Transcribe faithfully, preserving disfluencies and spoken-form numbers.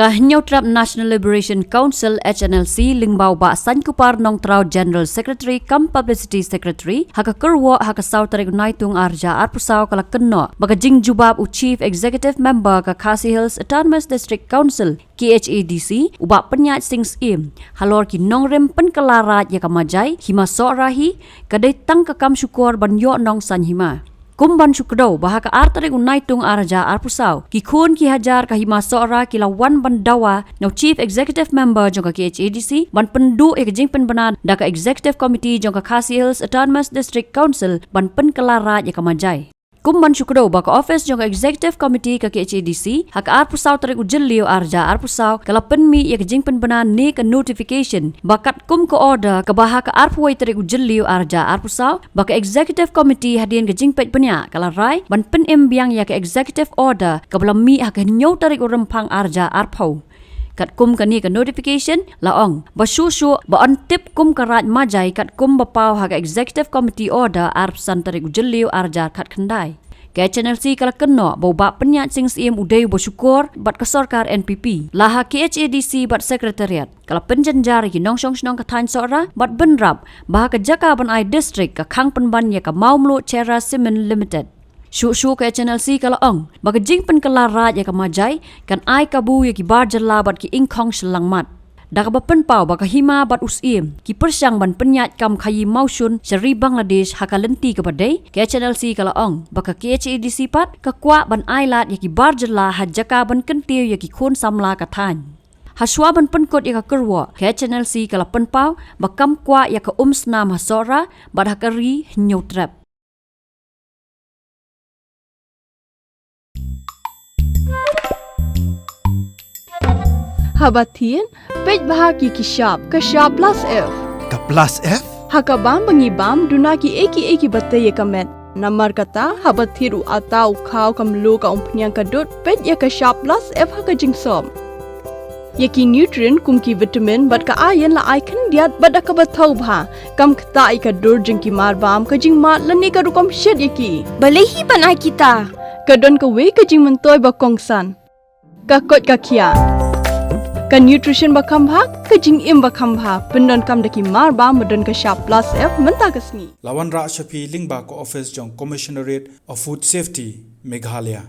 Ka Hynñiewtrep National Liberation Council, H N L C, lyngba u Bah Saiñkupar Nongtraw, General Secretary cum Publicity Secretary, ha ka kyrwoh ha ka saw tarik u Naitung arhajar arphew saw, ka la kynnoh ba ka jingjubab u Chief Executive Member ka Khasi Hills Autonomous District Council, K H A D C, u Bah Pynïaid Sing Syiem, halor ki nongrim pynkylla raid ïa ka Majai Hima Sohra hi, ka dei tang ka kam shukor ban ïoh nongsan hima. Kum ban shu kdew ba ha ka ar tarik u Naitung arhajar arphew saw, ki khun ki hajar ka Hima Sohra ki la wan ban dawa na u Chief Executive Member jong ka K H A D C ban pynduh ïa ka jingpynbna da ka Executive Committee jong ka Khasi Hills Autonomous District Council ban pynkylla raid ïa ka Majai. Kum ban shu kdew ba ka office jong ka Executive Committee ka K H A D C, ha ka arphew saw tarik u Jylliew arhajar arphew saw, ka la pynmih ïa ka jingpynbna ne ka notification ba katkum ka order kaba ha ka arphew wei tarik u Jylliew arhajar arphew saw, ba ka Executive Committee hadien ka jingpeit bniah ka la rai ban pynim biang ïa ka Executive Order kaba la mih ha ka hynñiew tarik u Rymphang arhajar arphew. Katkum kane ka notification la ong ba shuh shuh ba yn tip kum ka raid Majai katkum ba paw ha ka Executive Committee Order arphew san tarik u Jylliew arhajar khatkhyndai. Ka H N L C ka la kynnoh ba u Bah Pynïaid Sing Syiem u dei uba shukor bad ka sorkar N P P, la ha K H A D C bad Secretariat. Ka la pynjynjar ïa ki nongshong shnong ka thaiñ Sohra bad bynrap ba ha ka jaka ban ai district ka khang pynban ïa ka Mawmluh Cherra Cement Limited. Shuh shuh ka H N L C ka la ong ba ka jingpynkylla raid ïa ka Majai kan ai kabu ïa ki bar jylla bad ki ingkhong shyllangmat. Da kaba pynpaw ba ka Hima bad u Syiem ki pyrshang ban pynïaid kam khaïi mawshun sha ri Bangladesh ha ka lynti kaba dei, ka H N L C ka la ong ba ka K H A D C pat ka kwah ban ailad ïa ki bar jylla ha jaka ban kyntiew ïa ki khun samla ka thaiñ. Hashwa ban pynkut ïa ka kyrwoh, ka H N L C ka la pynpaw ba kam kwah ïa ka umsnam ha Sohra bad ha ka ri Hynñiewtrep. Haba thied, peit bha ïa ki shap, ka shap plus F. Ka plus F? Ha ka bam ba ngi bam, duna kiei kiei kiba tei ïa ka met. Namar kata, haba thied u atta, u khaw, ka mluh, ka umphniang, ka dud, peit ïa ka shap plus F ha ka jingsop. Ïa ki nutrient kum ki vitamin bad ka iron la ai khyndiat bad da kaba thaw bha. Kam ktah ïa ka dur jong ki marbam, ka jingmad lane ka rukom shet ïa ki. Balei hi ban ai kita? Ka don kawei ka jingmyntoi ba kongsan. Ka koit ka khiah. Ka nutrition ba kham bha, ka jingim ba kham bha. Pyndonkam da ki marbam ba don ka shap plus F mynta ka sngi. La wanrah sha phi lyngba ka office jong Commissionerate of Food Safety, Meghalaya.